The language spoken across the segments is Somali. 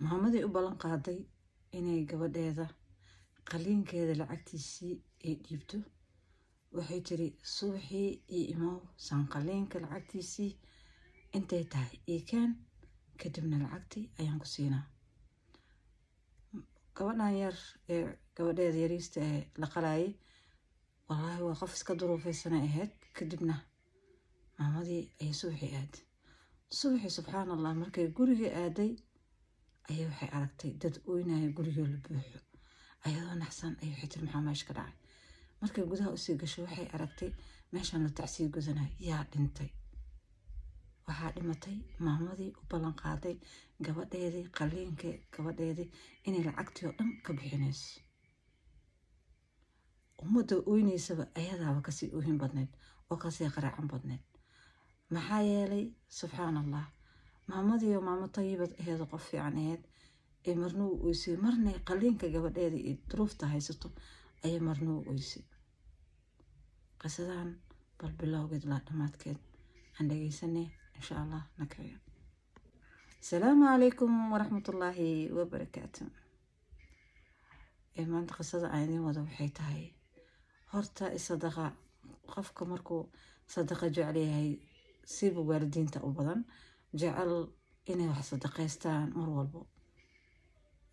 Maamadii u ballan qaaday inay gabadheeda qaliinkeeda lacagtiisii ay dhiibto. Waxay tiri, "Subaxii ii imow, saan qaliinka lacagtiisii intay tahay ii keen, kadibna lacagtii ayaan ku siinaa." Gabadhan yar ee gabadheeda yariista ee la qalaayay, wallaahi, waa qof iska duruufeysanay ahayd. Kadibna maamadii ayay subaxii aaday. Subaxii, subxaan Allah, markay guriga aaday ayay waxay aragtay dad oynaya, gurigoo la buuxo. Ayadoo naxsan ayay waxay tiri, "Maxaa meesha ka dhacay?" Markay gudaha usii gashay, waxay aragtay meeshaan la tacsii gudanayo. Yaa dhintay? Waxaa dhimatay maamadii u ballan qaaday gabadheedii, qaliinka gabadheedii inay lacagtii oo dhan ka bixinayso. Ummadda oyneysaba ayadaaba kasii oohin badneyd oo kasii qaraacan badneyd. Maxaa yeelay, subxaan Allah, maamadiioo maamo tayibad aheed oo qof fiican aheyd ee marna u oysay, marna qaliinka gabadheeda iyo duruufta haysato ayay marna u oysay. Qisadan bal bilowgeed ilaa dhammaadkeed aan dhegeysanay, insha Allah. Nakiciyo. Asalaamu calaykum waraxmatullaahi wabarakaatu. Maanta qisada aan idiin wado waxay tahay, horta sadaqa, qofka markuu sadaqa jecel yahay, siba waalidiinta u badan jecel inay wax sadaqaystaan mar walbo.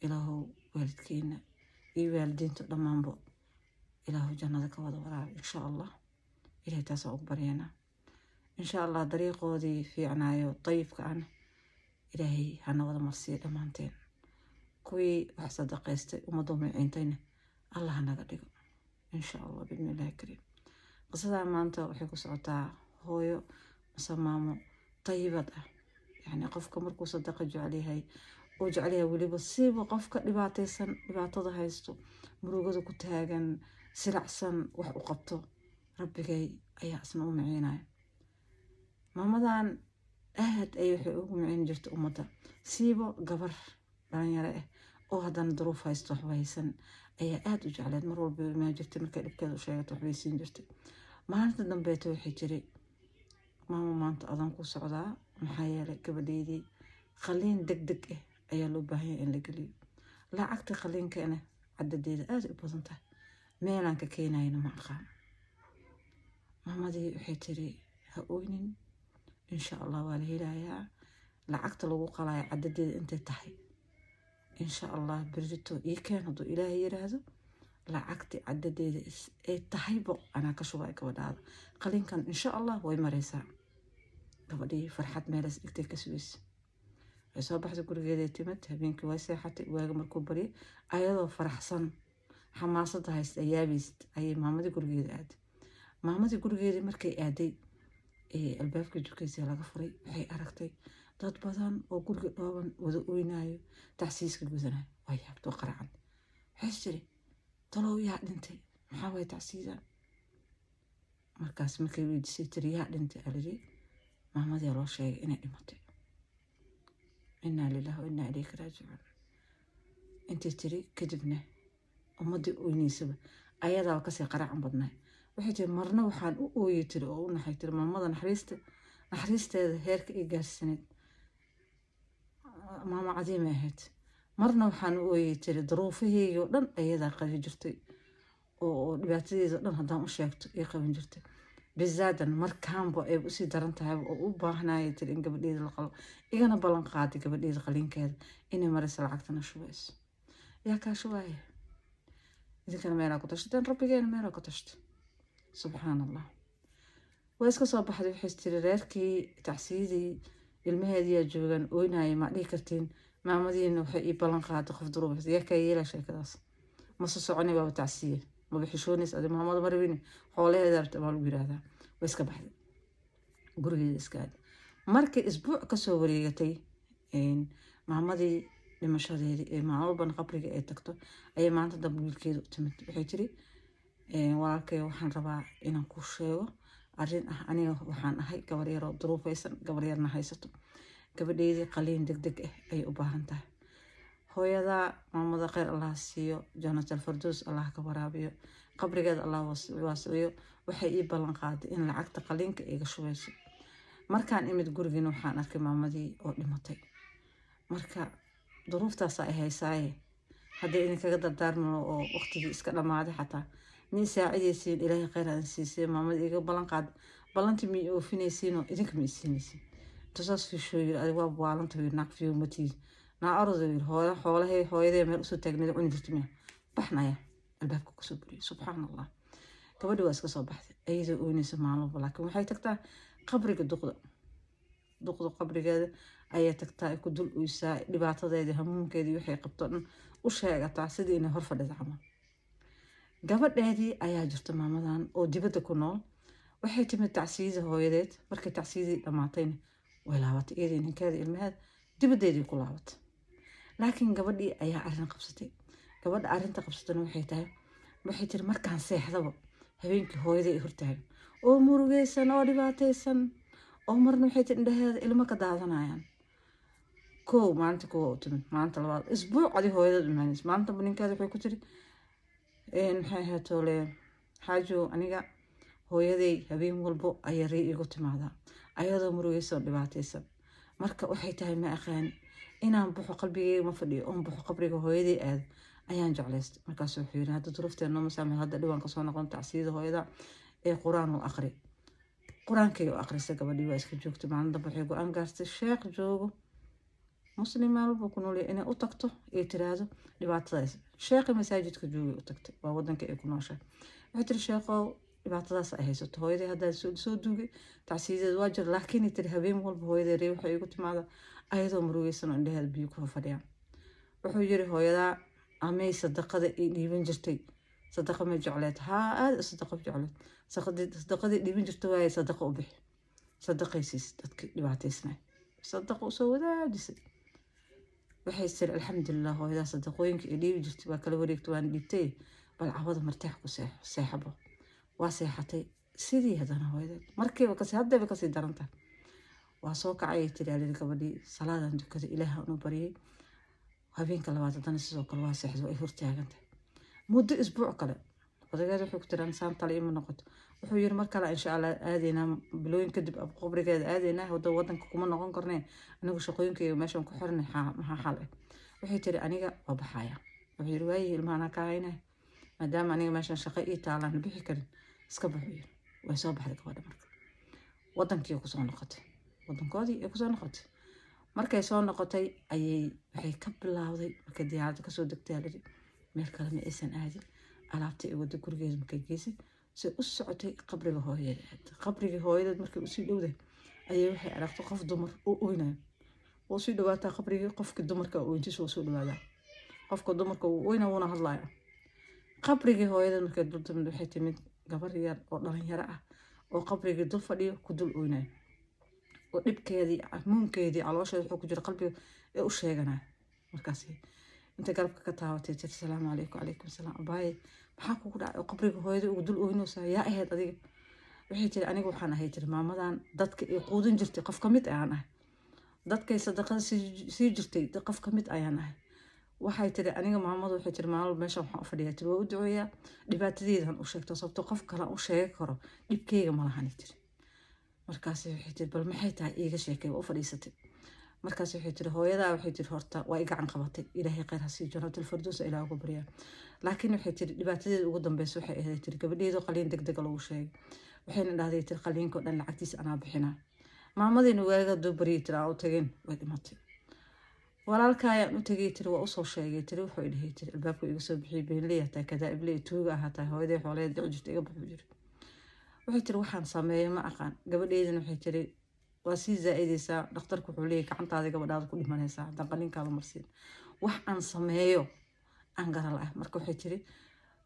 Ilaahow waalidkeena iyo waalidiinta dhammaanbo, Ilaahu jannada ka wada waraabi, insha Allah. Ilahay taasaan ugu baryanaa, insha Allah. Dariiqoodii fiicnaayo dayibka ana Ilaahay hana wada marsiiyo dhammaanteen. Kuwii wax sadaqaystay, ummadda muciintayna, Allah hanaga dhigo, insha Allah, biidni Illahi kariim. Qisadaa maanta waxay ku socotaa hooyo mase maamo dayibad ah. Yacni qofka markuu sadaqa jecel yahay oo jecel yahay weliba siiba qofka dhibaataysan, dhibaatada haysto, murugada ku taagan, silacsan, wax u qabto, Rabbigay ayaa isna u miciinaya. Maamadan aad ayay waxay ugu miciin jirta ummadda, siibo gabar dhalinyaro ah oo haddana duruuf haysto, waxba haysan, ayaa aada u jecleed. Mar walba imaan jirtay, markay dhibkeeda u sheegato, waxbay siin jirtay. Maalinta dambeeto waxay jiri, "Maamo, maanta adaan ku socdaa, maxaa yeelay gabadheydii qaliin deg deg ah ayaa loo baahanya in la geliyo. Lacagta qaliinkana cadadeeda aada u badan tahay, meelaan ka keenayana ma aqaan." Maamadii waxay tiri, "Ha oynin, insha Allah waa la helayaa lacagta lagu qalayo cadadeeda intay tahay. Insha Allah berrito ii keen, hadduu Ilaahay yiraahdo, lacagti cadadeeda ay tahaybo anaa ka shubay gabadhaada qaliinkan, insha Allah way mareysaa." Gabadhii farxad meelas dhigtay ka sugaysa. Way soo baxday, gurigeeday timid. Habeenkii way seexatay. Waaga markuu baryay, ayadoo faraxsan, xamaasada haysta yaabaysid, ayay maamadii gurigeeda aaday. Maamadii gurigeedii markay aaday, albaabka jukaysa laga furay. Waxay aragtay dad badan oo guriga dhooban, wada oynayo, tacsiiska gudanayo. Waa yaabto, qaracan. Waxay tiri, "Talow yaa dhintay? Maxaa waay tacsiidan?" Markaas markay weydiisay, tiri, "Yaa dhintay?" Aliri, maamadii loo sheegay inay dhimatay. "Inaa lilahi wa innaa ilayhi raajicuun," intay tiri kadibna, ummaddii oyneysaba ayadaaba kasii qaraacan badnay. Waxay tiri, "Marna waxaan u ooyey," tiri, "oo u naxay," tiri, "maamada naxariista, naxariisteeda heerka ay gaarsiisaneyd. Maamo cadiimay ahayd. Marna waxaan u ooyey," tiri, "duruufaheygi oo dhan ayadaa qabi jirtay, oo dhibaatadeeda o dhan haddaan u sheegto ay qaban jirtay. Bizaadan markaanba ay usii daran tahay oo u baahnaya," tiri, "in gabadheeda la qalo, igana ballan qaaday gabadheeda qaliinkeeda inay maraysa, lacagtana shubayso. Yaa kaa shubaya? Idinkana meelaa ku tashateen, Rabbigeena meelaa ku tashtay." Subxaan Allah. Way iska soo baxday. Waxay tiri, "Reerkii tacsiyadii ilmaheediyaa joogaan, oynaya, ma dhihi kartiin maamadiina waxay ii ballan qaaday qof duruub? Yaa kaa yeelaa sheekadaas? Mase soconay, waaba tacsiye, maba xishoonaysa adi? Maamada marabini, xoolaheeda rabta baa lagu yiraahdaa." Way iska baxday, gurigeeda iska aaday. Markii isbuuc kasoo wareegatay maamadii dhimashadeedii, ee maalin walbana qabriga ay tagto, ayay maanta dambe wiilkeeda u timid. Waxay tiri, "Walaalkay, waxaan rabaa inaan kuu sheego arrin ah. Aniga waxaan ahay gabar yaroo duruufaysan, gabar yarna haysato. Gabadheydii qaliin deg deg ah ayay u baahan tahay. Hooyada maamada kheyr Allah siiyo, Jannatal Fardows Allah ka waraabiyo, qabrigeeda Allah waasiciyo. Waxay ii ballan qaaday in lacagta qaliinka iga shubayso. Markaan imid gurigiina, waxaan arkay maamadii oo dhimatay." Marka Duruuftaas ay haysaaye, hadday idinkaga dardaarmano oo waqtigii iska dhammaaday, xataa ma isaacidaysiin? Ilaahay khayr aan siisay, maamada iga ballan qaad, ballantii ma i oofinaysiinoo idinka ma isiinaysiin? Intuu saas fiishoo yiri, "Adig waa waalanta," yiri, "naag fiyo matiid, naa ordo," yiri. "Hooyo xoolahay hooyadee meel usoo taagneed cuni jirta miya? Baxnaya." Albaabka kusoo buriyay. Subxaan Allah, gabadhi waa iska soo baxday ayadoo oynaysa maalin walba, laakiin waxay tagtaa qabriga duqda. Duqda qabrigeeda ayay tagtaa, ay ku dul oysaa, dhibaatadeedii, hamuunkeedii, waxay qabto dhan u sheegataa, sidii inay hor fadhida camal. Gabadheedii ayaa jirta maamadan oo dibadda ku nool. Waxay timid tacsiyadii hooyadeed. Markay tacsiyadii dhammaatayna way laabatay, iyadii, ninkeeda, ilmaheed dibaddeedii ku laabatay. Laakiin gabadhii ayaa arrin qabsatay. Gabadha arrinta qabsatana waxay tahay, waxay tiri, "Markaan seexdaba habeenkii hooyaday ay hortaagan oo murugaysan oo dhibaataysan, oo marna," waxay tiri, "indhaheeda ilmo ka daadanayaan." Kow maalinta kowa u timid, maalinta labaad, isbuuc adi hooyadeed imaanaysa. Maalinta ninkeeda waxay ku tiri, "Maxay ahayd toole, xaajo, aniga hooyaday habeen walbo ayay rii igu timaadaa ayadoo murugaysan oo dhibaataysan. Marka waxay tahay ma aqaani, inaan baxo qalbigeyga ma fadhiyo, oon baxo qabriga hooyaday aado ayaan jeclaystay." Markaas wuxuu yiri, "Hadda duruufteen nooma saamay, hadda dhibaan kasoo noqon tacsiyada hooyada ee Qur-aan u aqri." Qur-aankay u aqrisay. Gabadhii waa iska joogtay. Maalin dambe waxay go-aan gaartay sheekh joogo Muslim meel walba ku noolyahay inay u tagto ee tiraahdo dhibaatadaas. Sheekhi masaajidka joogay u tagtay, waa wadanka ay ku nooshahay. Waxay tiri, "Sheekhow, dhibaatadaas ay haysato hooyaday, haddaa soo duugay, tacsiyadeed waa jir, laakiin," tiri, "habeen walba hooyaday ree waxay igu timaada ayadoo murugaysan oo indhaheeda biyo ku fadhiyaan." Wuxuu yiri, "Hooyadaa amay sadaqada ay dhiiban jirtay, sadaqa ma jecleed?" "Haa, aada sadaqa jecleed." "Sadaqadii dhiiban jirta waaye, sadaqa u bixi." Sadaqaysiis dadkii dhibaataysnay, sadaqa usoo wadaajisay. Waxay tiri, "Alxamdulilah, hooyadaa sadaqooyinka ay dhiibi jirtay waa kala wareegtay, waan dhiibtay, bal cawada marteex ku seexo." Seexabo waa seexatay. Sidii haddana hooyadeed markiiba kasi haddayba kasii daran tahay. "Waa soo kacay," tiri aliri gabadhii, "salaadan dukaday, Ilaaha unu baryay. Habeenka labaad haddana sidoo kale waa seexday, ay hortaagantahay." Muddo isbuuc kale odageed wuxuu ku tiri, "Saan tale ima noqoto." Wuxuu yiri, "Mar kale insha Allah aadaynaa, bilooyin kadib qabrigeeda aadaynaa, wada wadanka kuma noqon karnee, anigu shaqooyinkayga meeshan ku xiranay, maxaa xal ah?" Waxay tiri, "Aniga waa baxaya." Wuxuu yiri, "Waayihi, ilmaha anaa ka haynay, maadaama aniga meeshan shaqo ii taalaan bixi karin, iska baxu," yiri. Way soo baxday gabadha. Marka wadankii kusoo noqotay, wadankoodii ay kusoo noqotay. Markay soo noqotay ayay waxay ka bilowday, markay diyaaradda kasoo degtay aliri, meel kale ma aysan aadin, alaabtay ay wada gurigeeda markay geysay, se u socotay qabriga hooyadeed. Qabrigii hooyadeed markay usii dhowdahay ayay waxay aragtay qof dumar oo oynayo. Waa usii dhawaataa qabrigii, qofkii dumarka oyntiis waa usoo dhawaadaa. Qofka dumarka wuu oyna, wuuna hadlaya. Qabrigii hooyadeed markay dul timid, waxay timid gabar yar oo dhalinyaro ah oo qabrigii dul fadhiyo, ku dul oynayo, oo dhibkeedii, hamuunkeedii, caloosheeda wuxuu ku jira qalbiga ee u sheeganaya. Markaas inta garabka ka taabatay tiri, "Salaamu calaykum." "Calaykum salaam, abaaye, maxaa kugu dhacay oo qabriga hooyada ugu dul oynaysaa? Yaa ahayd adiga?" Waxay tiri, "Aniga waxaan ahay," tiri, "maamadan dadka ay quudin jirtay qof ka mid ayaan ahay, dadkay sadaqada sii jirtay qof ka mid ayaan ahay." Waxay tiri, "Aniga maamadu," waxay tiri, "maalin meeshan waxaan u fadhiyaa," tiri, "waa u duceeyaa, dhibaatadeedan u sheegto, sababto qof kale u sheegi karo dhibkeyga ma lahani," tiri. Markaas waxay tiri, "Bal maxay tahay? Iiga sheekay." Waa u fadhiisatay. Markaas waxay tiri, "Hooyadaa," waxay tiri, "horta waa i gacan qabatay, Ilaahay khayr ha siiyo, jannatul firdaws Ilaah ugu baryaa. Laakiin," waxay tiri, "dhibaatadeeda ugu dambeysa waxay ahayd," tiri, "gabadheedu qaliin deg dega lagu sheegay. Waxayna dhahday," tiri, "qaliinka oo dhan lacagtiisa anaa bixinaa. Maamadayna waaga doo baryay," tiri, "aan u tagin, way dhimatay. Walaalka ayaan u tegay," tiri, "waa usoo sheegay," tiri, "wuxuu idhahay," tiri, "albaabka iga soo bixiyay, beenley tahay, kadaa'ib tuuga ahaa tahay, hooyaday xooleed dhici jirta, iga baxuu jiri." Waxay tiri, "Waxaan sameeyo ma aqaan. Gabadheydana," waxay tiri, "waa sii zaa'idaysaa. Dhakhtarku wuxuu leeyahy gacantaada gabadhaada ku dhimanaysaa haddaan qaliinkaada marsiin. Wax aan sameeyo aan garal ah." Marka waxay tiri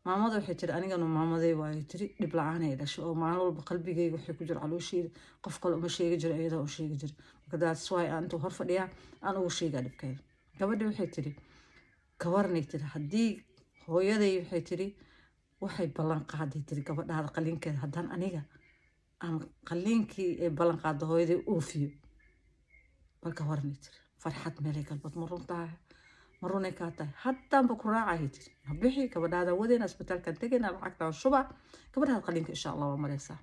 maamada, waxay tiri, "Aniganu maamaday waayo," tiri, "dhib la-aanay dhashay, oo maalin walba qalbigayga waxay ku jira caloosheeda qof kale uma sheegi jiro, iyadoo u sheegi jira. Marka that's why aan intuu hor fadhiyaa aan ugu sheegaa dhibkeeda." Gabadhi waxay tiri, "Kawarnay," tiri, "haddii hooyaday," waxay tiri, "waxay ballan qaaday," tiri, "gabadhaada qaliinkeeda haddaan aniga aan qaliinkii ay ballan qaado hooyaday oofiyo, bal ka waranay," tiri, "farxad meelay galbad. Ma runtahay? Ma runay kaa tahay? Haddaanba ku raacayay," tiri, "bixi gabadhaada wadeyna, isbitaalkan tegayna, lacagtaan shuba, gabadhaada qaliinka insha Allah waa maraysaa."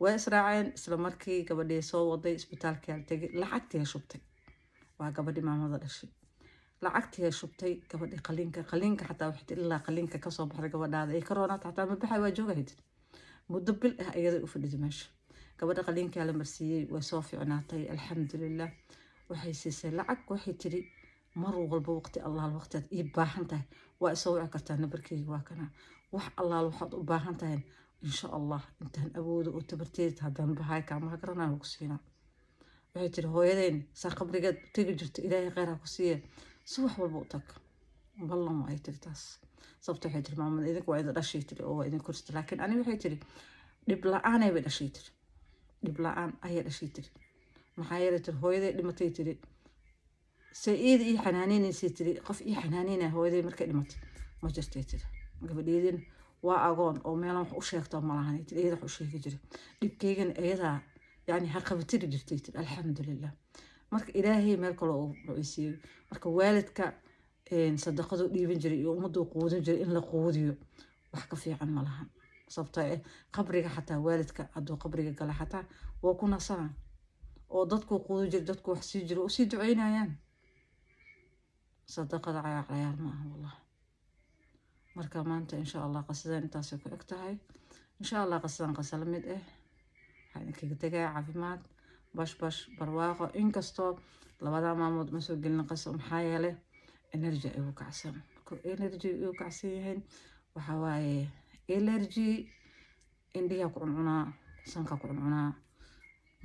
Way israaceen. Isla markii gabadhii soo waday, isbitaalkii tegay, lacagtii shubtay. Waa gabadhii maamada dhashay. Lacagtii shubtay gabadhii qaliinka. Qaliinka xataa waxay tiri, ilaa qaliinka kasoo baxday gabadhaada ay ka roonaata xataa ma baxay, waa joogay tiri. Muddo bil ah iyada u fadhida meesha. Gabadha qaliinkaa la marsiiyey, way soo fiicnaatay, alxamdulilah. Waxay siisay lacag. Waxay tiri, mar walba, waqti allaal waqtiaad ii baahan tahay, waa isoo wici kartaa, nambarkeyga waa kana. Wax allaal waxaad u baahan tahay, insha Allah, intaan awoodo oo tabarteeda, haddaan bahay kaamaha garanaan ku siinaa. Waxay tiri, hooyadeen saa qabrigeed tegi jirto, Ilaahay kheyr ha ku siiye, subax walba u tag, ballan waa, ay tiri taas. Sababta waxay tiri, maamada idinka waa idin dhashay, tiri, oo waa idin korsta, laakiin ani, waxay tiri, dhib la-aanay bay dhashay, tiri, dhib la-aan ayay dhashay, tiri. Maxaa yeelay, tiri, hooyaday dhimatay, tiri, se iida ii xanaaneynaysa, tiri, qof ii xanaaneynaya hooyaday markay dhimatay ma jirtay, tiri. Gabadheedin waa agoon oo meelan wax u sheegto malahan, tiri. Iyada wax u sheegi jiray, dhibkeygana iyadaa yani ha qabatiri jirtay, tiri. Alxamdulilah. Marka Ilaahay meel kale oo ruceysiiyey. Marka waalidka sadaqadu dhiiban jiray iyo ummaduu quudin jiray, in la quudiyo wax ka fiican ma lahan. Sababtoo eh, qabriga xataa, waalidka hadduu qabriga gala xataa waa ku nasana, oo dadkuu quudin jiray, dadku wax sii jiro, usii duceynayaan. Sadaqada cayaar cayaar ma aha, wallah. Marka maanta, insha Allah, qasadan intaasay ku eg tahay. Insha Allah, qasadan qasa la mid ah waxaa idinkaga tegaya caafimaad, bash bash, barwaaqo. Inkastoo labada maalmood ma soo gelin qaso, maxaa yeelay energy igu kacsan. Markuu energy igu kacsan yahay, waxaa waaye energy indhiyaa ku cuncunaa, sanka ku cuncunaa,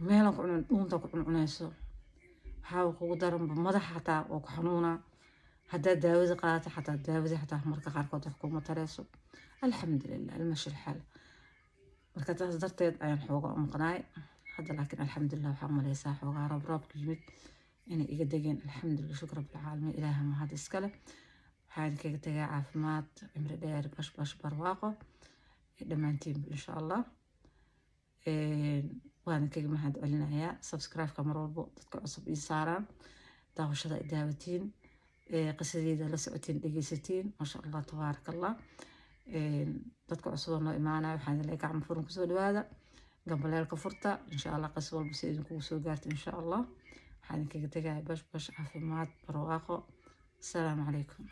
meelan ku cuncun, dhuunta ku cuncunayso. Waxaa kugu daranba madaxa xataa waa ku xanuunaa. Haddaad daawada qaadato xataa, daawada xataa marka qaarkood wax kuma tareyso. Alxamdulilah, almashi alxaal. Marka taas darteed ayaan xooga u maqnaay hadda, laakiin alxamdulilah, waxaa umaleysaa xoogaa roob roobka yimid inay iga degeen. Alxamdulilah, shukr rabbilcaalamiin, Ilaaha mahad iskale. Waxaa idinkaga tegaa caafimaad, cimri dheer, bash bash, barwaaqo dhammaantiinba, insha Allah. Waan idinkaga mahad celinayaa subscribe-ka mar walbo dadka cusub ii saaraan, daawashada ay daawatiin, qisadeeda la socotiin, dhegeysatiin. Maasha Allah, tabaaraka Allah. Dadka cusub oo noo imaanaya, waxaan idin leeyahay gacmo furan kusoo dhawaada, gambaleelka furta, insha Allah, qis walba si idinkugu soo gaarto, insha Allah. Waxaan idinkaga tegaya bash bash, caafimaad, barwaaqo. Asalaamu calaykum.